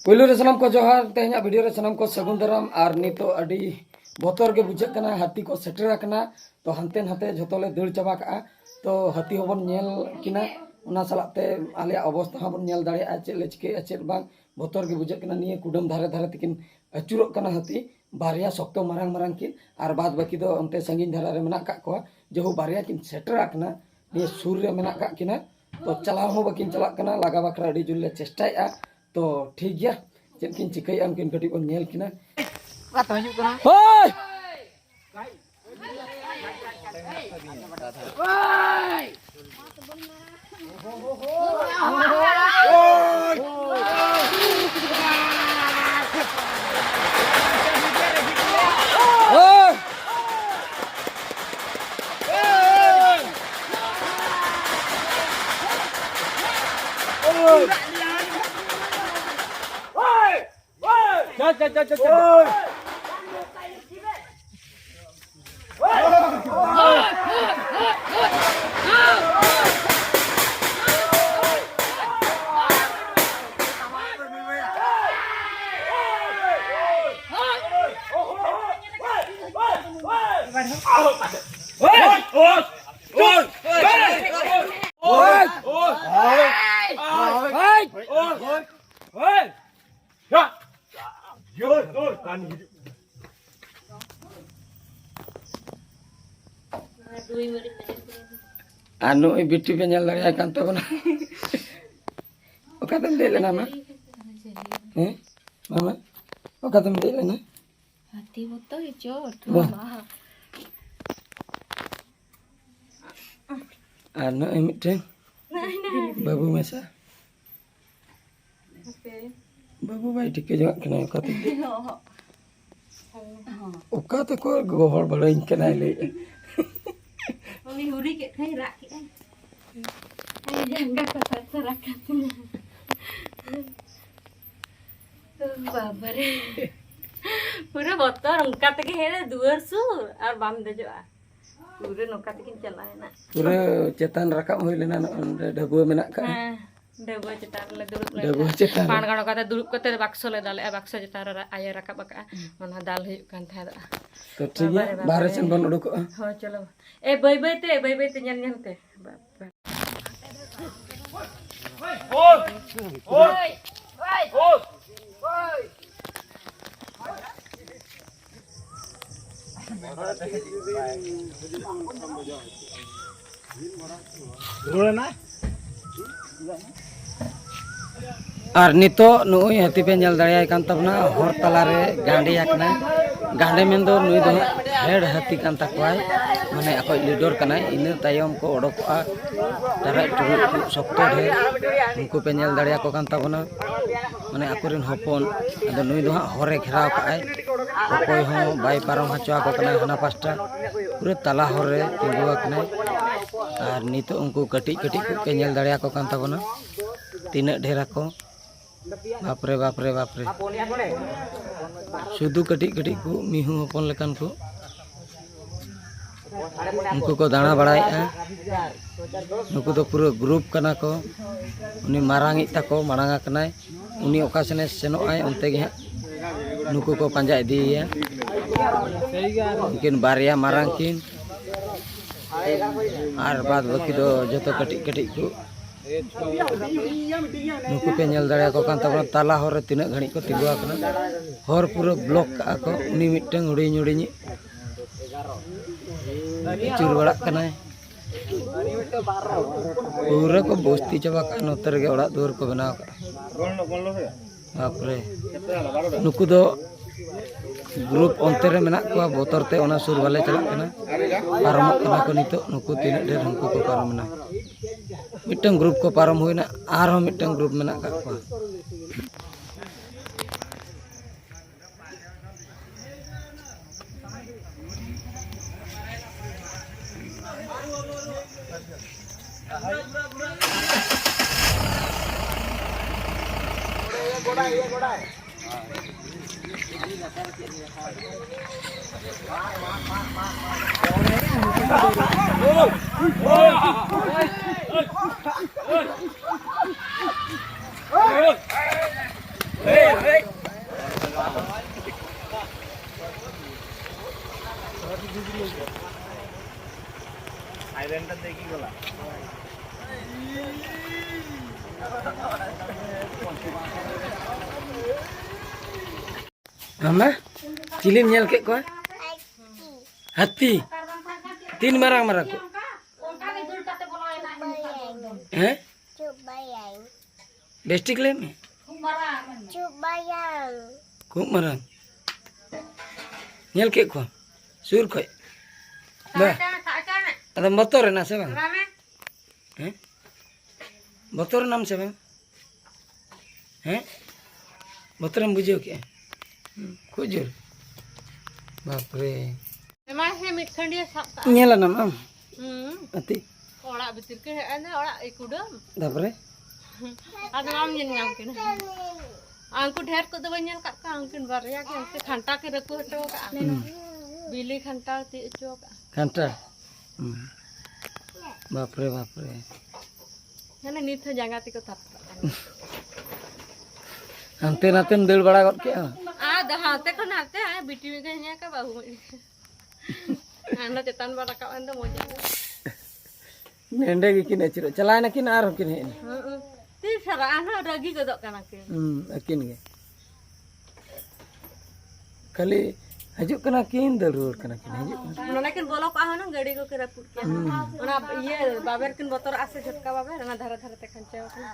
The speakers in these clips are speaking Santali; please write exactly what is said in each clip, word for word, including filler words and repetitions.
ᱯᱳᱭᱞᱳ ᱨᱮ ᱥᱟᱱᱟᱢ ᱠᱚ ᱡᱚᱦᱟᱨ, ᱛᱮᱦᱮᱧᱟᱜ ᱵᱷᱤᱰᱤᱭᱳ ᱨᱮ ᱥᱟᱱᱟᱢ ᱠᱚ ᱥᱟᱹᱜᱩᱱ ᱫᱟᱨᱟᱢ᱾ ᱟᱨ ᱱᱤᱛᱚᱜ ᱟᱹᱰᱤ ᱵᱚᱛᱚᱨ ᱜᱮ ᱵᱩᱡᱷᱟᱹᱜ ᱠᱟᱱᱟ, ᱦᱟᱹᱛᱤ ᱠᱚ ᱥᱮᱴᱮᱨ ᱟᱠᱟᱱᱟ᱾ ᱛᱚ ᱦᱟᱱᱛᱮ ᱱᱟᱛᱮ ᱡᱷᱚᱛᱚ ᱞᱮ ᱫᱟᱹᱲ ᱪᱟᱵᱟ ᱠᱟᱜᱼᱟ᱾ ᱛᱚ ᱦᱟᱹᱛᱤ ᱦᱚᱸᱵᱚᱱ ᱧᱮᱞ ᱠᱤᱱᱟ, ᱚᱱᱟ ᱥᱟᱞᱟᱜ ᱛᱮ ᱟᱞᱮᱭᱟᱜ ᱚᱵᱚᱥᱛᱟ ᱦᱚᱸᱵᱚᱱ ᱧᱮᱞ ᱫᱟᱲᱮᱭᱟᱜᱼᱟ, ᱪᱮᱫ ᱞᱮ ᱪᱤᱠᱟᱹᱭᱟ ᱪᱮᱫ ᱵᱟᱝ᱾ ᱵᱚᱛᱚᱨ ᱜᱮ ᱵᱩᱡᱷᱟᱹᱜ ᱠᱟᱱᱟ᱾ ᱱᱤᱭᱟᱹ ᱠᱩᱰᱟᱹᱢ ᱫᱷᱟᱨᱮ ᱫᱷᱟᱨᱮ ᱛᱮᱠᱤᱱ ᱟᱹᱪᱩᱨᱚᱜ ᱠᱟᱱᱟ ᱦᱟᱹᱛᱤ, ᱵᱟᱨᱭᱟ ᱥᱚᱠᱛᱚ ᱢᱟᱨᱟᱝ ᱢᱟᱨᱟᱝ ᱠᱤᱱ, ᱟᱨ ᱵᱟᱫ ᱵᱟᱹᱠᱤ ᱫᱚ ᱚᱱᱛᱮ ᱥᱟᱺᱜᱤᱧ ᱫᱷᱟᱨᱟ ᱨᱮ ᱢᱮᱱᱟᱜ ᱠᱟᱜ ᱠᱚᱣᱟ᱾ ᱡᱮᱦᱩ ᱵᱟᱨᱭᱟ ᱠᱤᱱ ᱥᱮᱴᱮᱨ ᱟᱠᱟᱱᱟ, ᱱᱤᱭᱟᱹ ᱥᱩᱨ ᱨᱮ ᱢᱮᱱᱟᱜ ᱠᱟᱜ ᱠᱤᱱᱟ᱾ ᱛᱚ ᱪᱟᱞᱟᱣ ᱦᱚᱸ ᱵᱟᱹᱠᱤᱱ ᱪᱟᱞᱟᱜ ᱠᱟᱱᱟ, ᱞᱟᱜᱟ ᱵᱟᱠᱷᱨᱟ ᱟᱹᱰᱤ ᱡᱳᱨ ᱞᱮ ᱪᱮᱥᱴᱟᱭᱮᱫᱼᱟ᱾ ᱛᱚ ᱴᱷᱤᱠ ᱜᱮᱭᱟ, ᱪᱮᱫ ᱠᱤᱱ ᱪᱤᱠᱟᱹᱭᱮᱫᱼᱟ ᱩᱱᱠᱤᱱ ᱠᱟᱹᱴᱤᱡ ᱵᱚᱱ ᱧᱮᱞ ᱠᱤᱱᱟ᱾ ᱚᱠᱟ ᱛᱮ ᱦᱤᱡᱩᱜ ᱠᱟᱱᱟ? ᱦᱳᱭ! ᱟᱨ ᱱᱩᱜᱼᱩᱭ ᱵᱤᱴᱤ ᱯᱮ ᱧᱮᱞ ᱫᱟᱲᱮᱭᱟᱭ ᱠᱟᱱ ᱛᱟᱵᱚᱱᱟ᱾ ᱚᱠᱟᱛᱮᱢ ᱫᱮᱡ ᱞᱮᱱᱟ ᱢᱟ? ᱦᱮᱸ? ᱢᱟᱢᱟ, ᱚᱠᱟᱛᱮᱢ ᱫᱮᱡ ᱞᱮᱱᱟ? ᱦᱟᱹᱛᱤ ᱢᱚᱛᱚ ᱜᱮ ᱪᱚᱴ, ᱵᱟᱦ᱾ ᱢᱟᱢᱟ᱾ ᱟᱨ ᱱᱚᱜᱼᱚᱭ ᱢᱤᱫᱴᱮᱱ ᱵᱟᱹᱵᱩ ᱢᱮᱥᱟ᱾ ᱦᱟᱯᱮ᱾ ᱵᱟᱹᱵᱩ ᱵᱟᱭ ᱴᱷᱤᱠᱟᱹ ᱡᱚᱝᱟᱜ ᱠᱟᱱᱟ ᱚᱠᱟᱛᱮ᱾ ᱚᱠᱟ ᱛᱮᱠᱚ ᱜᱚᱦᱚᱲ ᱵᱟᱲᱟᱧ ᱠᱟᱱᱟᱭ ᱞᱟᱹᱭᱮᱫᱼᱟ᱾ ᱩᱱᱤ ᱦᱩᱨᱤ ᱠᱮᱫ ᱠᱷᱟᱱ ᱨᱟᱜ ᱠᱮᱫᱼᱟᱭ᱾ ᱟᱭ ᱡᱟᱸᱜᱟ ᱠᱚ ᱛᱷᱟᱨ ᱛᱷᱟᱨᱟᱜ ᱠᱟᱱ ᱛᱤᱧᱟ᱾ ᱵᱟᱵᱟᱨᱮ᱾ ᱯᱩᱨᱟᱹ ᱵᱚᱛᱚᱨ, ᱚᱱᱠᱟ ᱛᱮᱜᱮ ᱦᱮᱡ ᱮᱱᱟ ᱫᱩᱣᱟᱹᱨ ᱥᱩᱨ ᱟᱨ ᱵᱟᱢ ᱫᱮᱡᱚᱜᱼᱟ᱾ ᱯᱩᱨᱟᱹ ᱱᱚᱝᱠᱟ ᱛᱮᱜᱤᱧ ᱪᱟᱞᱟᱣᱮᱱᱟ᱾ ᱯᱩᱨᱟᱹ ᱪᱮᱛᱟᱱ ᱨᱟᱠᱟᱵ ᱦᱩᱭ ᱞᱮᱱᱟ, ᱱᱚᱜᱼᱚ ᱱᱚᱰᱮ ᱰᱷᱟᱹᱵᱩᱣᱟᱹ ᱢᱮᱱᱟᱜ ᱠᱟᱜᱼᱟ᱾ ᱦᱮᱸ᱾ ᱰᱟᱹᱵᱩ ᱪᱮᱛᱟᱱ ᱨᱮᱞᱮ ᱫᱩᱲᱩᱵ ᱞᱮᱱ ᱰᱟᱹᱵᱩ ᱛᱟᱦᱮᱸᱫ᱾ ᱪᱮᱛᱟᱱ ᱨᱮ᱾ ᱯᱟᱲᱜᱟᱲ ᱠᱟᱛᱮ ᱫᱩᱲᱩᱵ ᱠᱟᱛᱮ ᱵᱟᱠᱥᱚ ᱞᱮ ᱫᱟᱞᱮᱜᱼᱟ, ᱵᱟᱠᱥᱚ ᱪᱮᱛᱟᱱ ᱨᱮ ᱟᱭᱳ ᱨᱟᱠᱟᱵ ᱟᱠᱟᱜᱼᱟ᱾ ᱚᱱᱟ ᱫᱟᱞ ᱦᱩᱭᱩᱜ ᱠᱟᱱ ᱛᱟᱦᱮᱸᱫ᱾ ᱛᱚ ᱴᱷᱤᱠ ᱜᱮᱭᱟ, ᱵᱟᱵᱟᱨᱮ, ᱵᱟᱦᱨᱮ ᱵᱟᱵᱟᱨᱮ᱾ ᱥᱮᱱ ᱵᱚᱱ ᱩᱰᱩᱠᱚᱜᱼᱟ᱾ ᱦᱳᱭ, ᱪᱚᱞᱚ᱾ ᱮ, ᱵᱟᱹᱭ ᱵᱟᱹᱭ ᱛᱮ, ᱵᱟᱹᱭ ᱵᱟᱹᱭ ᱛᱮ, ᱧᱮᱞ ᱧᱮᱞ ᱛᱮ᱾ ᱟᱨ ᱱᱤᱛᱚᱜ ᱱᱩᱜᱼᱩᱭ ᱦᱟᱹᱛᱤ ᱯᱮ ᱧᱮᱞ ᱫᱟᱲᱮᱭᱟᱭ ᱠᱟᱱ ᱛᱟᱵᱚᱱᱟ, ᱦᱚᱨ ᱛᱟᱞᱟᱨᱮ ᱜᱟᱸᱰᱮ ᱟᱠᱟᱱᱟᱭ᱾ ᱜᱟᱸᱰᱮ ᱢᱮᱱᱫᱚ ᱱᱩᱭ ᱫᱚ ᱦᱟᱸᱜ ᱦᱮᱲ ᱦᱟᱹᱛᱤ ᱠᱟᱱ ᱛᱟᱠᱚᱣᱟᱭ, ᱢᱟᱱᱮ ᱟᱠᱚᱭᱤᱡ ᱞᱤᱰᱚᱨ ᱠᱟᱱᱟᱭ᱾ ᱤᱱᱟᱹ ᱛᱟᱭᱚᱢ ᱠᱚ ᱚᱰᱚᱠᱚᱜᱼᱟ ᱴᱟᱨᱟᱡ ᱴᱩᱨᱩᱡ ᱠᱚ ᱥᱚᱠᱛᱚ ᱰᱷᱮᱨ, ᱩᱱᱠᱩ ᱯᱮ ᱧᱮᱞ ᱫᱟᱲᱮᱭᱟᱠᱚ ᱠᱟᱱ ᱛᱟᱵᱚᱱᱟ, ᱢᱟᱱᱮ ᱟᱠᱚᱨᱮᱱ ᱦᱚᱯᱚᱱ᱾ ᱟᱫᱚ ᱱᱩᱭ ᱫᱚ ᱦᱟᱸᱜ ᱦᱚᱨᱮ ᱜᱷᱮᱨᱟᱣ ᱠᱟᱜᱼᱟᱭ, ᱚᱠᱚᱭ ᱦᱚᱸ ᱵᱟᱭ ᱯᱟᱨᱚᱢ ᱦᱚᱪᱚ ᱟᱠᱚ ᱠᱟᱱᱟᱭ ᱦᱟᱱᱟ ᱯᱟᱥᱴᱟ, ᱯᱩᱨᱟᱹ ᱛᱟᱞᱟ ᱦᱚᱨ ᱨᱮ ᱛᱤᱸᱜᱩ ᱟᱠᱟᱱᱟᱭ᱾ ᱟᱨ ᱱᱤᱛᱚᱜ ᱩᱱᱠᱩ ᱠᱟᱹᱴᱤᱡ ᱠᱟᱹᱴᱤᱡ ᱠᱚ ᱯᱮ ᱧᱮᱞ ᱫᱟᱲᱮᱭᱟᱠᱚ ᱠᱟᱱ ᱛᱟᱵᱚᱱᱟ, ᱛᱤᱱᱟᱹᱜ ᱰᱷᱮᱨ ᱟᱠᱚ᱾ ᱵᱟᱯᱨᱮ, ᱵᱟᱯᱨᱮ, ᱵᱟᱯᱨᱮ᱾ ᱥᱩᱫᱷᱩ ᱠᱟᱹᱴᱤᱡ ᱠᱟᱹᱴᱤᱡ ᱠᱚ, ᱢᱤᱦᱩ ᱦᱚᱯᱚᱱ ᱞᱮᱠᱟᱱ ᱠᱚ᱾ ᱩᱱᱠᱩ ᱠᱚ ᱫᱟᱬᱟ ᱵᱟᱲᱟᱭᱮᱫᱼᱟ᱾ ᱱᱩᱠᱩ ᱫᱚ ᱯᱩᱨᱟᱹ ᱜᱨᱩᱯ ᱠᱟᱱᱟ ᱠᱚ᱾ ᱩᱱᱤ ᱢᱟᱨᱟᱝᱤᱡ ᱛᱟᱠᱚ ᱢᱟᱲᱟᱝ ᱟᱠᱟᱱᱟᱭ᱾ ᱩᱱᱤ ᱚᱠᱟ ᱥᱮᱱᱮ ᱥᱮᱱᱚᱜ ᱟᱭ, ᱚᱱᱛᱮ ᱜᱮ ᱦᱟᱸᱜ ᱱᱩᱠᱩ ᱠᱚ ᱯᱟᱸᱡᱟ ᱤᱫᱤᱭᱮᱭᱟ᱾ ᱩᱱᱠᱤᱱ ᱵᱟᱨᱭᱟ ᱢᱟᱨᱟᱝ ᱠᱤᱱ, ᱟᱨ ᱵᱟᱫ ᱵᱟᱹᱠᱤ ᱫᱚ ᱡᱚᱛᱚ ᱠᱟᱹᱴᱤᱡ ᱠᱟᱹᱴᱤᱡ ᱠᱚ᱾ ᱱᱩᱠᱩ ᱯᱮ ᱧᱮᱞ ᱫᱟᱲᱮᱭᱟᱠᱚ ᱠᱟᱱ ᱛᱟᱵᱚᱱᱟ, ᱛᱟᱞᱟ ᱦᱚᱨ ᱨᱮ ᱛᱤᱱᱟᱹᱜ ᱜᱷᱟᱹᱲᱤᱡ ᱠᱚ ᱛᱤᱸᱜᱩ ᱟᱠᱟᱱᱟ᱾ ᱦᱚᱨ ᱯᱩᱨᱟᱹ ᱵᱞᱚᱠ ᱠᱟᱜᱼᱟ ᱠᱚ᱾ ᱩᱱᱤ ᱢᱤᱫᱴᱟᱝ ᱦᱩᱰᱤᱧ ᱦᱩᱰᱤᱧᱤᱡ ᱟᱹᱪᱩᱨ ᱵᱟᱲᱟᱜ ᱠᱟᱱᱟᱭ᱾ ᱯᱩᱨᱟᱹ ᱠᱚ ᱵᱚᱥᱛᱤ ᱪᱟᱵᱟ ᱠᱟᱜᱼᱟ, ᱱᱚᱛᱮ ᱨᱮᱜᱮ ᱚᱲᱟᱜ ᱫᱩᱣᱟᱹᱨ ᱠᱚ ᱵᱮᱱᱟᱣ ᱠᱟᱜᱼᱟ᱾ ᱵᱟᱯᱨᱮ, ᱱᱩᱠᱩ ᱫᱚ ᱜᱨᱩᱯ ᱚᱱᱛᱮ ᱨᱮ ᱢᱮᱱᱟᱜ ᱠᱚᱣᱟ, ᱵᱚᱛᱚᱨ ᱛᱮ ᱚᱱᱟ ᱥᱩᱨ ᱵᱟᱞᱮ ᱪᱟᱞᱟᱜ ᱠᱟᱱᱟ᱾ ᱯᱟᱨᱚᱢᱚᱜ ᱠᱟᱱᱟ ᱠᱚ ᱱᱤᱛᱚᱜ, ᱱᱩᱠᱩ ᱛᱤᱱᱟᱹᱜ ᱰᱷᱮᱨ ᱦᱟᱹᱱᱠᱩ ᱠᱚ ᱯᱟᱨᱚᱢᱮᱱᱟ᱾ ᱢᱤᱫᱴᱟᱝ ᱜᱨᱩᱯ ᱠᱚ ᱯᱟᱨᱚᱢ ᱦᱩᱭᱱᱟ, ᱟᱨᱦᱚᱸ ᱢᱤᱫᱴᱟᱝ ᱜᱨᱩᱯ ᱢᱮᱱᱟᱜ ᱠᱟᱜ ᱠᱚᱣᱟ᱾ ᱢᱟᱢᱟ, ᱪᱤᱞᱤᱢ ᱧᱮᱞ ᱠᱮᱫ ᱠᱚᱣᱟ? ᱦᱟᱹᱛᱤ᱾ ᱛᱤᱱ ᱢᱟᱨᱟᱝ ᱢᱟᱨᱟᱝ ᱠᱚ? ᱦᱮᱸ? ᱵᱮᱥᱴᱷᱤᱠ ᱞᱟᱹᱭ ᱢᱮ᱾ ᱠᱷᱩᱵ ᱢᱟᱨᱟᱝ᱾ ᱧᱮᱞ ᱠᱮᱫ ᱠᱚᱣᱟ ᱥᱩᱨ ᱠᱷᱚᱡ? ᱵᱟ᱾ ᱟᱫᱚᱢ ᱵᱚᱛᱚᱨ ᱮᱱᱟ ᱥᱮ ᱵᱟᱝ? ᱦᱮᱸ? ᱵᱚᱛᱚᱨ ᱮᱱᱟᱢ ᱥᱮ ᱵᱟᱝ? ᱦᱮᱸ? ᱵᱚᱛᱚᱨᱮᱢ ᱵᱩᱡᱷᱟᱹᱣ ᱠᱮᱜᱼᱟ? ᱦᱩᱸ, ᱠᱷᱩᱵ ᱡᱳᱨ᱾ ᱵᱟᱯᱨᱮ᱾ ᱮᱢᱟᱭ ᱥᱮ ᱢᱤᱫ ᱠᱷᱟᱹᱱᱰᱤᱭᱟᱹ ᱥᱟᱵ ᱠᱟᱜᱼᱟ᱾ ᱧᱮᱞ ᱟᱱᱟᱢ ᱟᱢ? ᱦᱩᱸ᱾ ᱟᱹᱛᱤ? ᱚᱲᱟᱜ ᱵᱷᱤᱛᱤᱨ ᱠᱚ ᱦᱮᱡ ᱮᱱᱟ, ᱚᱲᱟᱜ ᱤᱠᱩᱰᱟᱹᱢ᱾ ᱛᱟᱯᱚᱨᱮ? ᱟᱫᱚ ᱵᱟᱢ ᱧᱮᱞ ᱧᱟᱢ ᱠᱤᱱᱟ᱾ ᱟᱨ ᱩᱱᱠᱩ ᱰᱷᱮᱨ ᱠᱚᱫᱚ ᱵᱟᱹᱧ ᱧᱮᱞ ᱠᱟᱜ ᱠᱚᱣᱟ, ᱩᱱᱠᱤᱱ ᱵᱟᱨᱭᱟ ᱜᱮ, ᱩᱱᱠᱤᱱ ᱠᱷᱟᱱᱴᱟ ᱠᱤᱱ ᱨᱟᱹᱯᱩᱫ ᱦᱚᱴᱚ ᱠᱟᱜᱼᱟ᱾ ᱦᱩᱸ᱾ ᱵᱤᱞᱤ ᱠᱷᱟᱱᱴᱟᱣ ᱛᱤ ᱦᱚᱪᱚ ᱠᱟᱜᱼᱟ᱾ ᱠᱷᱟᱱᱴᱟ? ᱦᱩᱸ᱾ ᱵᱟᱯᱨᱮ, ᱵᱟᱯᱨᱮ᱾ ᱢᱟᱱᱮ ᱱᱤᱛ ᱦᱚᱸ ᱡᱟᱸᱜᱟ ᱛᱮᱠᱚ ᱛᱟᱯ ᱠᱟᱜ ᱠᱟᱱᱟ᱾ ᱦᱟᱱᱛᱮ ᱱᱟᱛᱮᱢ ᱫᱟᱹᱲ ᱵᱟᱲᱟ ᱜᱚᱫ ᱠᱮᱜᱼᱟ? ᱟᱨ ᱦᱟᱱᱛᱮ ᱠᱷᱚᱱ ᱦᱟᱱᱛᱮ, ᱦᱟᱸᱜ ᱵᱤᱴᱤ ᱢᱤᱫ ᱜᱷᱟᱹᱲᱤᱡ ᱧᱮᱞ ᱠᱟᱜ ᱵᱟᱹᱦᱩ ᱢᱤᱫ ᱜᱷᱟᱹᱲᱤᱡ᱾ ᱦᱟᱸᱰᱮ ᱪᱮᱛᱟᱱ ᱵᱟ ᱨᱟᱠᱟᱵ ᱮᱱ ᱫᱚ ᱢᱚᱡᱽ ᱮᱱ ᱫᱚ᱾ ᱱᱮᱸᱰᱮ ᱜᱮᱠᱤᱱ ᱟᱹᱪᱩᱨᱚᱜ, ᱪᱟᱞᱟᱣ ᱮᱱᱟ ᱠᱤᱱ ᱟᱨᱦᱚᱸ ᱠᱤᱱ ᱦᱮᱡ ᱮᱱᱟ᱾ ᱦᱩᱸ, ᱦᱩᱸ᱾ ᱛᱤᱥ ᱦᱟᱨᱟᱜᱼᱟ ᱱᱟᱦᱟᱜ, ᱨᱟᱹᱜᱤ ᱜᱚᱫᱚᱜ ᱠᱟᱱᱟ ᱠᱤᱱ᱾ ᱦᱩᱸ, ᱟᱹᱠᱤᱱ ᱜᱮ᱾ ᱠᱷᱟᱹᱞᱤ ᱦᱤᱡᱩᱜ ᱠᱟᱱᱟ ᱠᱤᱱ, ᱫᱟᱹᱲ ᱨᱩᱣᱟᱹᱲ ᱠᱟᱱᱟ ᱠᱤᱱ, ᱦᱤᱡᱩᱜ ᱠᱟᱱᱟ᱾ ᱱᱚᱰᱮ ᱠᱤᱱ ᱵᱚᱞᱚ ᱠᱚᱜᱼᱟ ᱦᱩᱱᱟᱹᱝ, ᱜᱟᱹᱰᱤ ᱠᱚ ᱠᱤᱱ ᱨᱟᱹᱯᱩᱫ ᱠᱮᱭᱟ᱾ ᱦᱩᱸ᱾ ᱚᱱᱟ ᱤᱭᱟᱹ ᱵᱟᱵᱮᱨ ᱠᱤᱱ ᱵᱚᱛᱚᱨᱟᱜᱼᱟ ᱥᱮ, ᱡᱷᱚᱴᱠᱟ ᱵᱟᱵᱮᱨ, ᱚᱱᱟ ᱫᱷᱟᱨᱮ ᱫᱷᱟᱨᱮ ᱛᱮ ᱠᱷᱟᱧᱪᱟᱣ ᱠᱟᱱᱟ᱾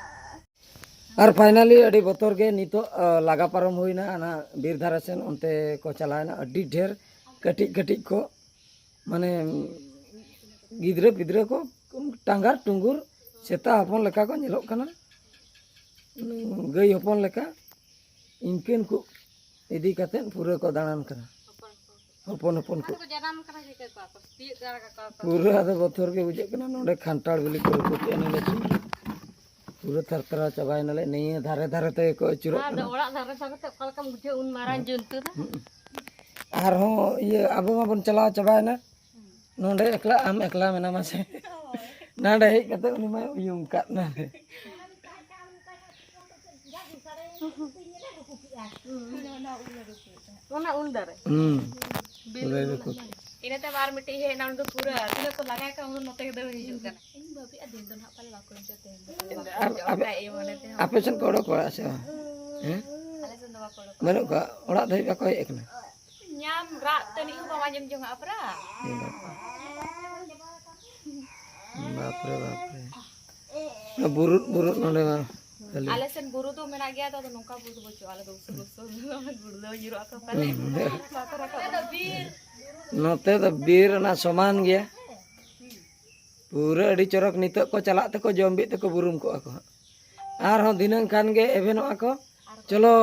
ᱟᱨ finally ᱟᱹᱰᱤ ᱵᱚᱛᱚᱨ ᱜᱮ ᱱᱤᱛᱚᱜ, ᱟ, ᱞᱟᱜᱟ ᱯᱟᱨᱚᱢ ᱦᱩᱭᱱᱟ, ᱚᱱᱟ ᱵᱤᱨ ᱫᱷᱟᱨᱮ ᱥᱮᱱ ᱚᱱᱛᱮ ᱠᱚ ᱪᱟᱞᱟᱣᱮᱱᱟ᱾ ᱟᱹᱰᱤ ᱰᱷᱮᱨ ᱠᱟᱹᱴᱤᱡ ᱠᱟᱹᱴᱤᱡ ᱠᱚ, ᱢᱟᱱᱮ, ᱜᱤᱫᱽᱨᱟᱹ ᱯᱤᱫᱽᱨᱟᱹ ᱠᱚ ᱴᱟᱸᱜᱟᱨ ᱴᱩᱸᱜᱩᱨ, ᱥᱮᱛᱟ ᱦᱚᱯᱚᱱ ᱞᱮᱠᱟ ᱠᱚ ᱧᱮᱞᱚᱜ ᱠᱟᱱᱟ, ᱜᱟᱹᱭ ᱦᱚᱯᱚᱱ ᱞᱮᱠᱟ᱾ ᱤᱱᱠᱟᱹᱱ ᱠᱚ ᱤᱫᱤ ᱠᱟᱛᱮᱫ ᱯᱩᱨᱟᱹ ᱠᱚ ᱫᱟᱬᱟᱱ ᱠᱟᱱᱟ, ᱦᱚᱯᱚᱱ ᱦᱚᱯᱚᱱ ᱠᱚ᱾ ᱟᱫᱚ ᱠᱚ ᱡᱟᱱᱟᱢ ᱠᱟᱱᱟ, ᱪᱤᱠᱟᱹ ᱠᱚᱣᱟ ᱠᱚ? ᱛᱤᱭᱳᱜ ᱫᱟᱨᱟ ᱠᱟᱠᱚᱣᱟ ᱠᱚ᱾ ᱯᱩᱨᱟᱹ ᱟᱫᱚ ᱵᱚᱛᱚᱨ ᱜᱮ ᱵᱩᱡᱷᱟᱹᱜ ᱠᱟᱱᱟ᱾ ᱱᱚᱰᱮ ᱠᱷᱟᱱᱴᱟᱲ ᱵᱤᱞᱤ ᱠᱚ ᱨᱟᱹᱯᱩᱫ ᱠᱮᱜᱼᱟ, ᱱᱚᱰᱮ ᱪᱮᱫ? ᱯᱩᱨᱟᱹ ᱛᱷᱟᱨ ᱛᱷᱟᱨᱟᱣ ᱪᱟᱵᱟᱭᱮᱱᱟᱞᱮ, ᱱᱤᱭᱟᱹ ᱫᱷᱟᱨᱮ ᱫᱷᱟᱨᱮ ᱛᱮᱜᱮ ᱠᱚ ᱟᱹᱪᱩᱨᱚᱜ ᱟᱫᱚ ᱠᱟᱱᱟ᱾ ᱚᱲᱟᱜ ᱫᱷᱟᱨᱮ ᱫᱷᱟᱨᱮ ᱛᱮ ᱚᱠᱟ ᱞᱮᱠᱟᱢ ᱵᱩᱡᱷᱟᱹᱣ ᱩᱱ ᱢᱟᱨᱟᱝ ᱡᱚᱱᱛᱩ ᱫᱚ? ᱦᱩᱸ᱾ ᱟᱨᱦᱚᱸ ᱤᱭᱟᱹ ᱟᱵᱚ ᱢᱟᱵᱚᱱ ᱪᱟᱞᱟᱣ ᱪᱟᱵᱟᱭᱮᱱᱟ, ᱱᱚᱰᱮ ᱮᱠᱞᱟ, ᱟᱢ ᱮᱠᱞᱟ ᱢᱮᱱᱟᱢᱟ ᱥᱮ᱾ ᱱᱟᱰᱮ ᱦᱮᱡ ᱠᱟᱛᱮ ᱩᱱᱤ ᱢᱟᱭ ᱩᱭᱩᱝ ᱠᱟᱫ ᱱᱟᱰᱮ᱾ ᱚᱱᱟ ᱩᱞ ᱫᱟᱨᱮ᱾ ᱦᱩᱸ᱾ ᱵᱤᱞ ᱩᱞ ᱩᱞ ᱫᱟᱨᱮ ᱠᱚ᱾ ᱤᱱᱟᱹ ᱛᱟᱭᱚᱢ ᱟᱨ ᱢᱤᱫᱴᱤᱡ ᱦᱮᱡ ᱮᱱᱟ, ᱩᱱᱤ ᱫᱚ ᱯᱩᱨᱟᱹ ᱛᱤᱱᱟᱹᱜ ᱠᱚ ᱞᱟᱜᱟᱭ ᱠᱟᱱ, ᱩᱱ ᱱᱚᱛᱮ ᱜᱮ ᱫᱟᱹᱲ ᱦᱤᱡᱩᱜ ᱠᱟᱱᱟ᱾ ᱤᱧ ᱵᱷᱟᱹᱵᱤᱭᱮᱫᱼᱟ ᱫᱤᱱ ᱫᱚ ᱱᱟᱦᱟᱜ ᱯᱟᱞᱮ ᱵᱟᱠᱚ ᱦᱤᱡᱩᱜᱼᱟ, ᱛᱮᱦᱮᱧ ᱫᱚ ᱯᱟᱞᱮ ᱵᱟᱠᱚ ᱟᱯ-, ᱦᱤᱡᱩᱜᱼᱟ, ᱟᱯ-, ᱚᱱᱠᱟ ᱤᱭᱟᱹ ᱢᱚᱱᱮ ᱛᱮᱦᱚᱸ᱾ ᱟᱯᱮ ᱥᱮᱱ ᱠᱚ ᱚᱰᱚᱠ ᱵᱟᱲᱟᱜᱼᱟ ᱥᱮ ᱵᱟᱝ? ᱦᱮᱸ? ᱟᱞᱮ ᱥᱮᱱ ᱫᱚ ᱵᱟᱠᱚ ᱚᱰᱚᱠᱚᱜᱼᱟ᱾ ᱵᱟᱹᱱᱩᱜ ᱠᱚᱣᱟ? ᱚᱲᱟᱜ ᱫᱷᱟᱹᱵᱤᱡ ᱵᱟᱠᱚ ᱦᱮᱡ ᱟᱠᱟᱱᱟ? ᱧᱟᱢ ᱨᱟᱜ ᱛᱟᱹᱱᱤᱡ ᱦᱚᱸ ᱵᱟᱢ ᱟᱸᱡᱚᱢ ᱡᱚᱝᱟᱜᱼᱟ ᱯᱨᱟ᱾ ᱵᱟᱯᱨᱮ, ᱵᱟᱯᱨᱮ᱾ ᱚᱱᱟ ᱵᱩᱨᱩᱫ, ᱵᱩᱨᱩᱫ ᱱᱚᱰᱮ ᱢᱟ ᱠᱷᱟᱹᱞᱤ᱾ ᱟᱞᱮ ᱥᱮᱱ ᱵᱩᱨᱩ ᱫᱚ ᱢᱮᱱᱟᱜ ᱜᱮᱭᱟ, ᱟᱫᱚ ᱱᱚᱝᱠᱟ ᱵᱩᱨᱩ ᱫᱚ ᱵᱟᱹᱪᱩᱜᱼᱟ᱾ ᱟᱞᱮ ᱫᱚ ᱩᱥᱩᱞ ᱩᱥᱩᱞ ᱵᱩᱨᱩ ᱫᱚ ᱧᱩᱨᱩᱜ ᱟᱠᱚ ᱯᱟᱞᱮ᱾ ᱦᱩᱸ᱾ ᱵᱟᱠᱚ ᱨᱟᱠᱟᱵ ᱫᱚ ᱵᱤᱨ᱾ ᱱᱚᱛᱮ ᱫᱚ ᱵᱤᱨ ᱚᱱᱟ ᱥᱚᱢᱟᱱ ᱜᱮᱭᱟ᱾ ᱯᱩᱨᱟᱹ ᱟᱹᱰᱤ ᱪᱚᱨᱚᱠ, ᱱᱤᱛᱚᱜ ᱠᱚ ᱪᱟᱞᱟᱜ ᱛᱮᱠᱚ ᱡᱚᱢ ᱵᱤᱜ ᱛᱮᱠᱚ ᱵᱩᱨᱩᱢ ᱠᱚᱜᱼᱟ ᱠᱚ ᱦᱟᱸᱜ᱾ ᱟᱨᱦᱚᱸ ᱫᱷᱤᱱᱟᱹᱝ ᱠᱷᱟᱱ ᱜᱮ ᱮᱵᱷᱮᱱᱚᱜᱼᱟ ᱠᱚ᱾ ᱪᱚᱞᱚ,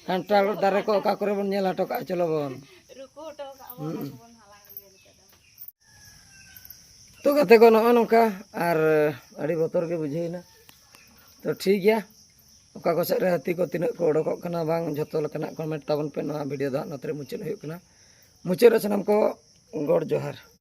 ᱠᱟᱱᱴᱷᱟᱲ ᱫᱟᱨᱮ ᱠᱚ ᱚᱠᱟ ᱠᱚᱨᱮ ᱵᱚᱱ ᱧᱮᱞ ᱦᱚᱴᱚ ᱠᱟᱜᱼᱟ, ᱪᱚᱞᱚ ᱵᱚᱱ᱾ ᱨᱩᱠᱩ ᱦᱚᱴᱚ ᱠᱟᱜᱼᱟ ᱵᱚᱱ, ᱦᱩᱸ᱾ ᱟᱵᱚ ᱵᱚᱱ ᱦᱟᱞᱟᱝ ᱟᱹᱜᱩᱭᱟ ᱱᱤᱛᱚᱜ ᱫᱚ᱾ ᱛᱚ ᱜᱟᱛᱮ ᱠᱚ, ᱱᱚᱜᱼᱚ ᱱᱚᱝᱠᱟ, ᱟᱨ ᱟᱹᱰᱤ ᱵᱚᱛᱚᱨ ᱜᱮ ᱵᱩᱡᱷᱟᱹᱣ ᱮᱱᱟ᱾ ᱛᱚ ᱴᱷᱤᱠ ᱜᱮᱭᱟ, ᱚᱠᱟ ᱠᱚ ᱥᱮᱫ ᱨᱮ ᱦᱟᱹᱛᱤ ᱠᱚ ᱛᱤᱱᱟᱹᱜ ᱠᱚ ᱚᱰᱚᱠᱚᱜ ᱠᱟᱱᱟ ᱵᱟᱝ, ᱡᱷᱚᱛᱚ ᱞᱮᱠᱟᱱᱟᱜ comment ᱛᱟᱵᱚᱱ ᱯᱮ᱾ ᱱᱚᱣᱟ video ᱫᱚ ᱦᱟᱸᱜ ᱱᱚᱛᱮ ᱨᱮ ᱢᱩᱪᱟᱹᱫ ᱦᱩᱭᱩᱜ ᱠᱟᱱᱟ᱾ ᱢᱩᱪᱟᱹᱫ ᱨᱮ ᱥᱟᱱᱟᱢ ᱠᱚ ᱜᱚᱰ ᱡᱚᱦᱟᱨ᱾